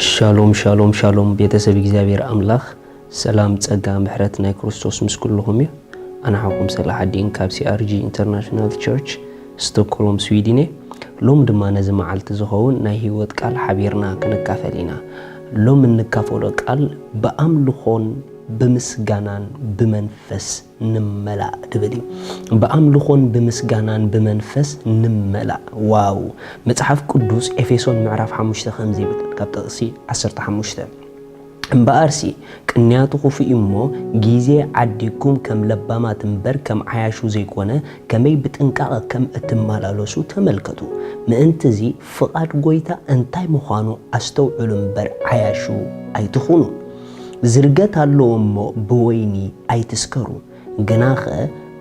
ሻሎም ሻሎም ሻሎም፣ ቤተሰብ እግዚኣብሔር ኣምላኽ፣ ሰላም ጸጋ ምሕረት ናይ ክርስቶስ ምስ ኩልኹም እዩ። ኣነ ሓውኩም ሰላሓዲን ካብ C R G International Church ስቶክሆልም ስዊድን እየ። ሎሚ ድማ ነዚ መዓልቲ ዝኸውን ናይ ህይወት ቃል ሓቢርና ክንካፈል ኢና። ሎሚ እንካፈሎ ቃል ብኣምልኾን ብምስጋናን ብመንፈስ ንመላእ ድብል እዩ። ብኣምልኾን ብምስጋናን ብመንፈስ ንመላእ። ዋው! መጽሓፍ ቅዱስ ኤፌሶን ምዕራፍ ሓሙሽተ ከምዚ ይብል፣ ካብ ጥቕሲ ዓሰርተ ሓሙሽተ፣ እምበኣርሲ ቅንያቱ ክፉእ እዩ እሞ፣ ግዜ ዓዲግኩም ከም ለባማት እምበር ከም ዓያሹ ዘይኮነ፣ ከመይ ብጥንቃቐ ከም እትመላለሱ ተመልከቱ። ምእንትዚ ፍቓድ ጐይታ እንታይ ምዃኑ ኣስተውዕሉ እምበር ዓያሹ ኣይትኹኑ። ዝርገት ኣለዎ እሞ ብወይኒ ኣይትስከሩ፣ ግናኸ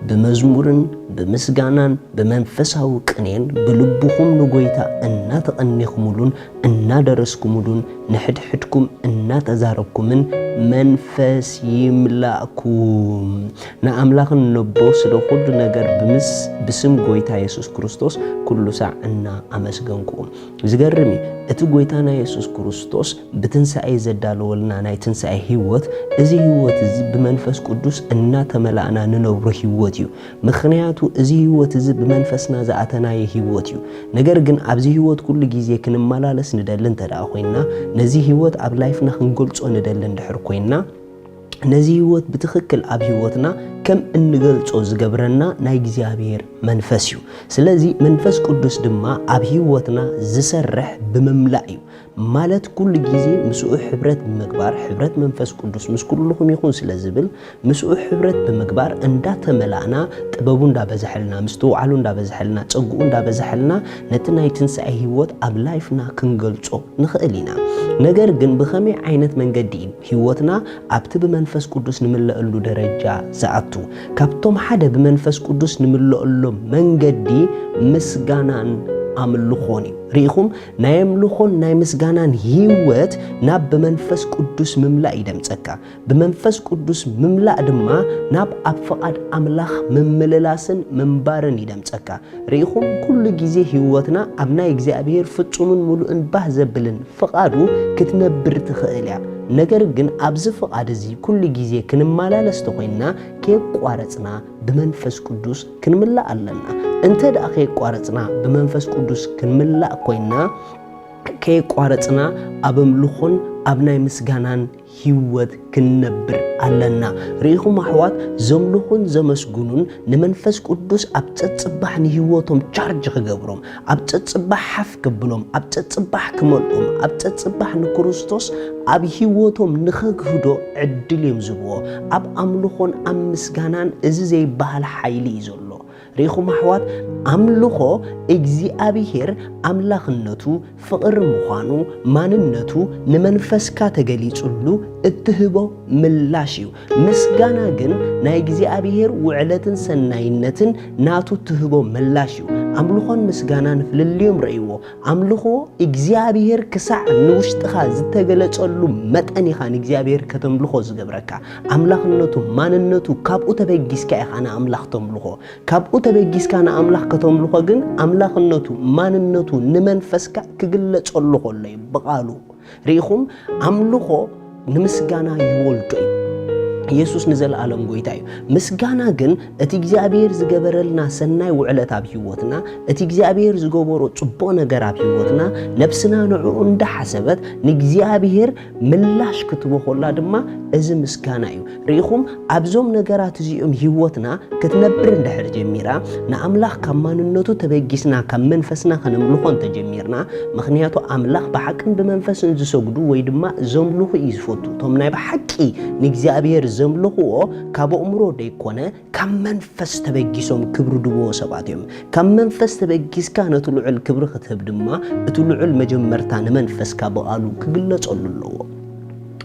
ብመዝሙርን ብምስጋናን ብመንፈሳዊ ቅኔን ብልብኹም ንጐይታ እናተቐኔኹምሉን እናደረስኩምሉን ንሕድሕድኩም እናተዛረብኩምን መንፈስ ይምላእኩም። ንኣምላኽን ነቦ ስለ ኩሉ ነገር ብምስ ብስም ጐይታ የሱስ ክርስቶስ ኩሉ ሳዕ እናኣመስገንኩ። ዝገርም እዩ፣ እቲ ጐይታና የሱስ ክርስቶስ ብትንሳኤ ዘዳለወልና ናይ ትንሳኤ ህይወት፣ እዚ ህይወት እዚ ብመንፈስ ቅዱስ እናተመላእና ንነብሮ ህይወት እዩ። ምኽንያቱ እዚ ህይወት እዚ ብመንፈስና ዝኣተናዮ ህይወት እዩ። ነገር ግን ኣብዚ ህይወት ኩሉ ግዜ ክንመላለስ ንደሊ እንተ ደኣ ኮይንና፣ ነዚ ህይወት ኣብ ላይፍና ክንገልጾ ንደሊ እንድሕር ኮይንና፣ ነዚ ህይወት ብትኽክል ኣብ ህይወትና ከም እንገልጾ ዝገብረና ናይ እግዚኣብሔር መንፈስ እዩ። ስለዚ መንፈስ ቅዱስ ድማ ኣብ ህይወትና ዝሰርሕ ብምምላእ እዩ። ማለት ኩሉ ግዜ ምስኡ ሕብረት ብምግባር፣ ሕብረት መንፈስ ቅዱስ ምስ ኩልኹም ይኹን ስለ ዝብል፣ ምስኡ ሕብረት ብምግባር እንዳተመላእና፣ ጥበቡ እንዳበዝሐልና፣ ምስትውዓሉ እንዳበዝሐልና፣ ጸግኡ እንዳበዝሐልና፣ ነቲ ናይ ትንሳኤ ህይወት ኣብ ላይፍና ክንገልጾ ንኽእል ኢና። ነገር ግን ብኸመይ ዓይነት መንገዲ እዩ ህይወትና ኣብቲ ብመንፈስ ቅዱስ ንምለአሉ ደረጃ ዝኣቱ? ካብቶም ሓደ ብመንፈስ ቅዱስ ንምለአሎም መንገዲ ምስጋናን ኣምልኾን እዩ። ርኢኹም፣ ናይ ኣምልኾን ናይ ምስጋናን ህይወት ናብ ብመንፈስ ቅዱስ ምምላእ ይደምጸካ። ብመንፈስ ቅዱስ ምምላእ ድማ ናብ ኣብ ፍቓድ ኣምላኽ ምምልላስን ምንባርን ይደምጸካ። ርኢኹም፣ ኩሉ ግዜ ህይወትና ኣብ ናይ እግዚኣብሔር ፍጹምን ምሉእን ባህ ዘብልን ፍቓዱ ክትነብር ትኽእል እያ። ነገር ግን ኣብዚ ፍቓድ እዚ ኩሉ ግዜ ክንመላለስ ተኾይንና፣ ከየቋረጽና ብመንፈስ ቅዱስ ክንምላእ ኣለና። እንተ ደኣ ከየቋረጽና ብመንፈስ ቅዱስ ክንምላእ ኮይንና፣ ከየቋረጽና ኣብ ኣምልኾን ኣብ ናይ ምስጋናን ህይወት ክንነብር ኣለና። ርኢኹም ኣሕዋት፣ ዘምልኹን ዘመስግኑን ንመንፈስ ቅዱስ ኣብ ጸጽባሕ ንህይወቶም ቻርጅ ክገብሮም፣ ኣብ ጸጽባሕ ሓፍ ክብሎም፣ ኣብ ጸጽባሕ ክመልኦም፣ ኣብ ጸጽባሕ ንክርስቶስ ኣብ ህይወቶም ንኸግህዶ ዕድል እዮም ዝብዎ። ኣብ ኣምልኾን ኣብ ምስጋናን እዚ ዘይበሃል ሓይሊ እዩ ዘሎ። ርኢኹም ኣሕዋት፣ ኣምልኾ እግዚኣብሔር ኣምላኽነቱ፣ ፍቕሪ ምዃኑ፣ ማንነቱ ንመንፈስካ ተገሊጹሉ እትህቦ ምላሽ እዩ። ምስጋና ግን ናይ እግዚኣብሔር ውዕለትን ሰናይነትን ናቱ እትህቦ ምላሽ እዩ። ኣምልኾን ምስጋናን ፍልልዮም ረእይዎ። ኣምልኾ እግዚኣብሔር ክሳዕ ንውሽጥኻ ዝተገለጸሉ መጠን ኢኻ ንእግዚኣብሔር ከተምልኾ ዝገብረካ። ኣምላኽነቱ፣ ማንነቱ ካብኡ ተበጊስካ ኢኻ ንኣምላኽ ተምልኾ። ካብኡ ተበጊስካ ንኣምላኽ ከተምልኾ ግን፣ ኣምላኽነቱ፣ ማንነቱ ንመንፈስካ ክግለጸሉ ከሎ እዩ ብቓሉ። ርኢኹም፣ ኣምልኾ ንምስጋና ይወልዶ እዩ። ኢየሱስ ንዘለኣለም ጐይታ እዩ። ምስጋና ግን እቲ እግዚኣብሔር ዝገበረልና ሰናይ ውዕለት ኣብ ህይወትና፣ እቲ እግዚኣብሔር ዝገበሮ ጽቡቕ ነገር ኣብ ህይወትና፣ ነብስና ንዕኡ እንዳሓሰበት ንእግዚኣብሔር ምላሽ ክትቦ ከላ ድማ እዚ ምስጋና እዩ። ርኢኹም፣ ኣብዞም ነገራት እዚኦም ህይወትና ክትነብር እንድሕር ጀሚራ፣ ንኣምላኽ ካብ ማንነቱ ተበጊስና፣ ካብ መንፈስና ከነምልኾ እንተጀሚርና፣ ምኽንያቱ ኣምላኽ ብሓቅን ብመንፈስን ዝሰግዱ ወይ ድማ ዘምልኹ እዩ ዝፈቱ። እቶም ናይ ብሓቂ ንእግዚኣብሔር ዘምልኽዎ ካብ ኣእምሮ ደይኮነ፣ ካብ መንፈስ ተበጊሶም ክብሪ ድብዎ ሰባት እዮም። ካብ መንፈስ ተበጊስካ ነቲ ልዑል ክብሪ ክትህብ ድማ፣ እቲ ልዑል መጀመርታ ንመንፈስካ ብቓሉ ክግለጸሉ ኣለዎ።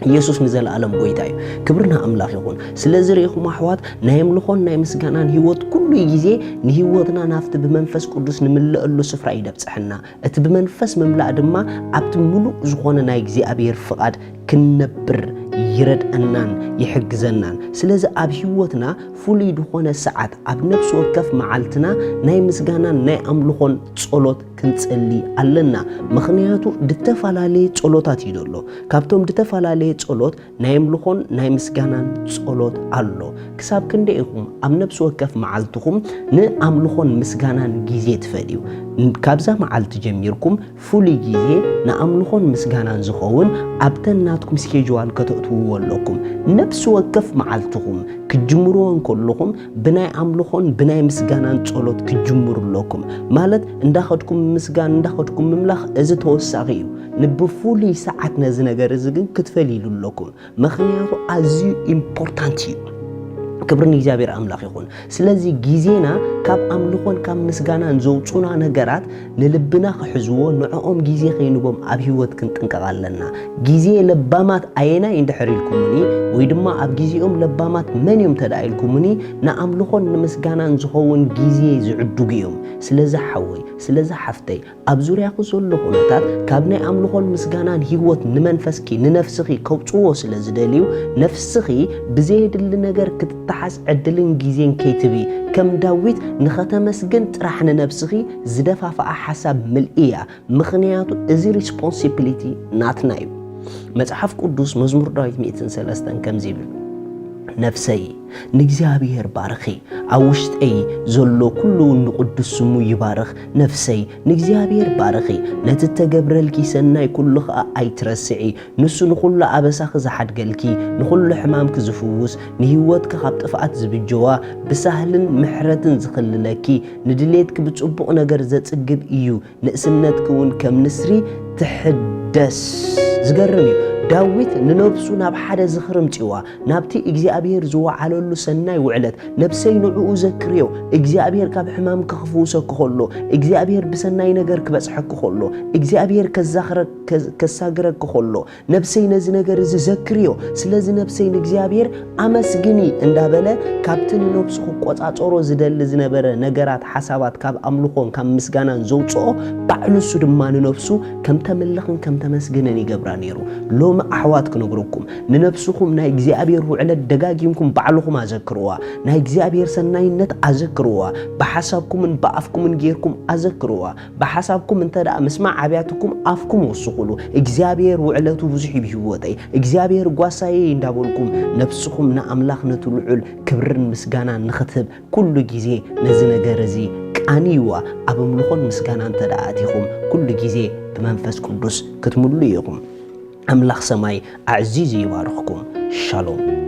ኢየሱስ ንዘለኣለም ጐይታ እዩ። ክብሪ ንኣምላኽ ይኹን። ስለዚ ርኢኹም ኣሕዋት፣ ናይ ኣምልኾን ናይ ምስጋናን ህይወት ኩሉ ግዜ ንህይወትና ናብቲ ብመንፈስ ቅዱስ ንምለአሉ ስፍራ ይደብጽሐና። እቲ ብመንፈስ ምምላእ ድማ ኣብቲ ምሉእ ዝኾነ ናይ እግዚኣብሔር ፍቓድ ክንነብር ይረድኣናን ይሕግዘናን። ስለዚ ኣብ ህይወትና ፍሉይ ዝኾነ ሰዓት ኣብ ነፍሲ ወከፍ መዓልትና ናይ ምስጋናን ናይ ኣምልኾን ጸሎት ክንጸሊ ኣለና። ምኽንያቱ ዝተፈላለየ ጸሎታት እዩ ዘሎ። ካብቶም ዝተፈላለየ ጸሎት ናይ ኣምልኾን ናይ ምስጋናን ጸሎት ኣሎ። ክሳብ ክንደይ ኢኹም ኣብ ነፍሲ ወከፍ መዓልትኹም ንኣምልኾን ምስጋናን ግዜ ትፈልዩ? ካብዛ መዓልቲ ጀሚርኩም ፍሉይ ግዜ ንኣምልኾን ምስጋናን ዝኸውን ኣብተን ናትኩም ስኬጅዋል ከተእትውዎ ኣለኩም። ነፍሲ ወከፍ መዓልትኹም ክትጅምርዎ እንከለኹም ብናይ ኣምልኾን ብናይ ምስጋናን ጸሎት ክትጅምሩ ኣለኩም። ማለት እንዳኸድኩም ምስጋን እንዳኸድኩም ምምላኽ እዚ ተወሳኺ እዩ። ንብፍሉይ ሰዓት ነዚ ነገር እዚ ግን ክትፈልይሉ ኣለኩም። ምኽንያቱ ኣዝዩ ኢምፖርታንት እዩ። ክብሪ ንእግዚኣብሔር ኣምላኽ ይኹን። ስለዚ ግዜና ካብ ኣምልኾን ካብ ምስጋናን ዘውጹና ነገራት ንልብና ክሕዝዎ ንዕኦም ግዜ ከይንቦም ኣብ ህይወት ክንጥንቀቕ ኣለና። ግዜ ለባማት ኣየናይ እንድሕር ኢልኩምኒ ወይ ድማ ኣብ ግዜኦም ለባማት መን እዮም ተደኣ ኢልኩምኒ ንኣምልኾን ንምስጋናን ዝኸውን ግዜ ዝዕድጉ እዮም። ስለዚ ሓወይ ስለዚ ሓፍተይ ኣብ ዙርያኹ ዘሎ ኩነታት ካብ ናይ ኣምልኾን ምስጋናን ህይወት ንመንፈስኪ ንነፍስኺ ከውጽዎ ስለ ዝደልዩ ነፍስኺ ብዘየድሊ ነገር ክትተሓዝ ዕድልን ግዜን ከይትቢ ከም ዳዊት ንኸተመስግን ጥራሕ ንነብስኺ ዝደፋፍኣ ሓሳብ ምልእያ። ምኽንያቱ እዚ ሪስፖንሲቢሊቲ ናትና እዩ። መጽሓፍ ቅዱስ መዝሙር ዳዊት ሚእትን ሰለስተን ከምዚ ይብል፣ ነፍሰይ ንእግዚኣብሔር ባርኺ፣ ኣብ ውሽጠይ ዘሎ ኩሉ ንቕዱስ ስሙ ይባርኽ። ነፍሰይ ንእግዚኣብሔር ባርኺ፣ ነቲ እተገብረልኪ ሰናይ ኩሉ ኸኣ ኣይትረስዒ። ንሱ ንኹሉ ኣበሳኺ ዝሓድገልኪ፣ ንኹሉ ሕማምኪ ዝፍውስ፣ ንህይወትኪ ካብ ጥፍኣት ዝብጀዋ፣ ብሳህልን ምሕረትን ዝኽልለኪ፣ ንድሌትኪ ብጽቡቕ ነገር ዘጽግብ እዩ። ንእስነትኪ እውን ከም ንስሪ ትሕደስ። ዝገርም እዩ። ዳዊት ንነብሱ ናብ ሓደ ዝኽሪ ምጽዋ፣ ናብቲ እግዚኣብሔር ዝወዓለሉ ሰናይ ውዕለት። ነብሰይ ንዕኡ ዘክርዮ። እግዚኣብሔር ካብ ሕማምኪ ክፍውሰኪ ከሎ፣ እግዚኣብሔር ብሰናይ ነገር ክበጽሐኪ ከሎ፣ እግዚኣብሔር ከዛኽረ-፣ ከ-፣ ከሳግረኪ ከሎ፣ ነብሰይ ነዚ ነገር እዚ ዘክርዮ። ስለዚ ነብሰይ ንእግዚኣብሔር ኣመስግኒ እንዳበለ ካብቲ ንነብሱ ክቆጻጸሮ ዝደሊ ዝነበረ ነገራት፣ ሓሳባት ካብ ኣምልኾን ካብ ምስጋናን ዘውጽኦ ባዕሉ እሱ ድማ ንነብሱ ከም ተምልኽን ከም ተመስግንን ይገብራ ነይሩ። ሎሚ ኣሕዋት ክነግረኩም፣ ንነብስኹም ናይ እግዚኣብሔር ውዕለት ደጋጊምኩም ባዕልኹም ኣዘክርዋ። ናይ እግዚኣብሔር ሰናይነት ኣዘክርዋ። ብሓሳብኩምን ብኣፍኩምን ጌርኩም ኣዘክርዋ። ብሓሳብኩም እንተ ደኣ ምስማዕ ኣብያትኩም ኣፍኩም ወስኹሉ። እግዚኣብሔር ውዕለቱ ብዙሕ እዩ ብህይወተይ፣ እግዚኣብሔር ጓሳየ እንዳበልኩም ነብስኹም ንኣምላኽ ነቲ ልዑል ክብርን ምስጋናን ንኽትህብ ኩሉ ግዜ ነዚ ነገር እዚ ቃንይዋ። ኣብ ኣምልኾን ምስጋና እንተ ደኣ ኣቲኹም ኩሉ ግዜ ብመንፈስ ቅዱስ ክትምሉ ኢኹም። ኣምላኽ ሰማይ ኣዕዚዙ ይባርኽኩም። ሻሎም።